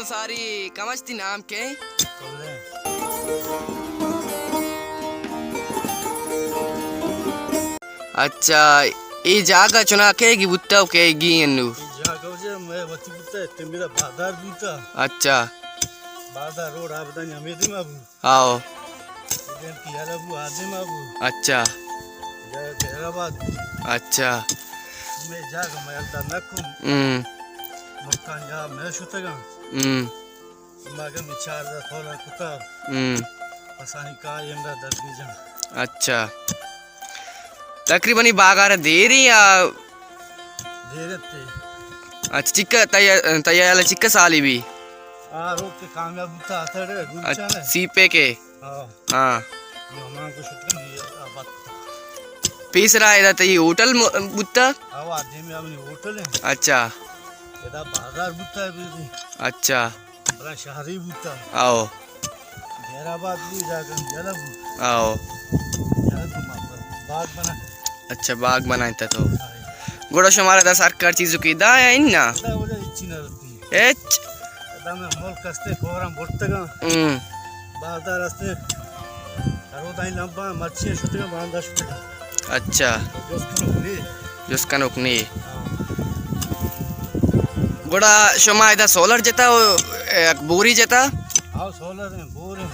ساری کماش، تئی نام کئے؟ اچھا، اے جاگہ چناکہ گی بوتا و کئے گی انو؟ اے جاگہ وجہ میں وتی بوتا، تے میرا بازار بوتا۔ اچھا۔ بازار روڈ آبدانی ہمیں دے ما بو۔ آؤ۔ ادھر کی یلا بو، آدم آ بو۔ اچھا۔ ادھر خیر آباد بو۔ اچھا۔ میں جاگہ میں الدا نہ کم۔ ہم۔ مکان یا میں شتگاں۔ ہم۔ مگہ میں چاردہ سولہ کتا۔ ہم۔ پسانی کا امدا درگیجاں۔ اچھا۔ تقریباً اے باغ ءَ را دیری یا؟ دیرتے۔ اچھا، چکا تئی، تئی ہیال ءَ چکا سالی بی؟ آ روک کے کامیاب بوتا اتڑے، گلچن اچھا، ہے۔ سی پے کے؟ ہاں۔ ہاں۔ یہ ہمان کو شکر نہیں ہے، آباد۔ پیسرا ادا تئی ہوٹل م-، بوتا؟ آو، آدمی اپنی ہوٹل ہے۔ اچھا۔ ادا بازار بوتا ہے، بی بی۔ اچھا۔ بلا شہری بوتا۔ آؤ۔ خیر آباد بو، جاگہ یلا بو۔ آؤ۔ یلا تو ما باغ بنا۔ اچھا، باغ بنائیں تا تو۔ ہاں۔ گڑا شمارا دا سرکار چیزو کی دا یا انا؟ دا وجہ اچھی نہ رہتی۔ اچ۔ دا میں ملک ہستے فوراً برتگاں۔ ہم۔ بازار ہستے۔ ہرو دائیں لمبا مرچی شتگاں، باندا شتگاں۔ اچھا۔ جست کنوک نی۔ جست کنوک نی۔ ہاں۔ گڑا شما ادا سولر جتا و، اے، بوری جتا؟ ہاں، سولر ہیں، بور ہیں۔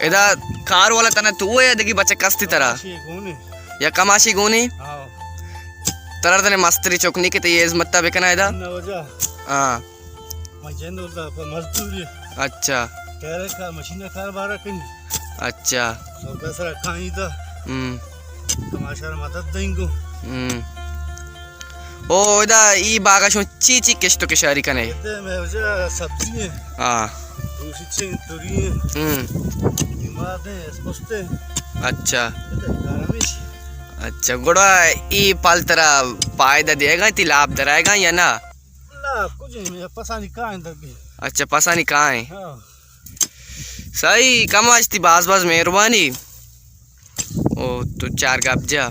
ادا کار والا تنا تو ہے یا دگی بچہ کستی ترا؟ کماشی گونے۔ یا کماشی گونے؟ ہاں۔ ترا تنے مستری چوک نی کہ تئی ہزمتا بکنا ادا؟ نہ وجہ۔ ہاں۔ ما جند ہوتا پر مزدوری۔ اچھا۔ ٹیرے کا مشین کار بارا کنی۔ اچھا۔ سودا سرا کھائی دا۔ ہم۔ تماشا را مدد دیں گو۔ ہم۔ او ادا ای باغا شما چی چی کشت و کشاری کنے؟ ادا میں وجہ سبزی ہیں۔ ہاں۔ روشی چین توری ہیں۔ ہم۔ نماد ہیں، اسپستے ہیں۔ اچھا۔ ادا کارمیش۔ اچھا، گڑا ای پال ترا پائدہ دے گا، تی لاپ درائے گا یا نا؟ نا، کچھ نہیں، پسانی کائیں دگے۔ اچھا، پسانی کائیں۔ ہاں۔ صحیح، کماش تئی باز باز مہربانی۔ او تو چار گپ جا۔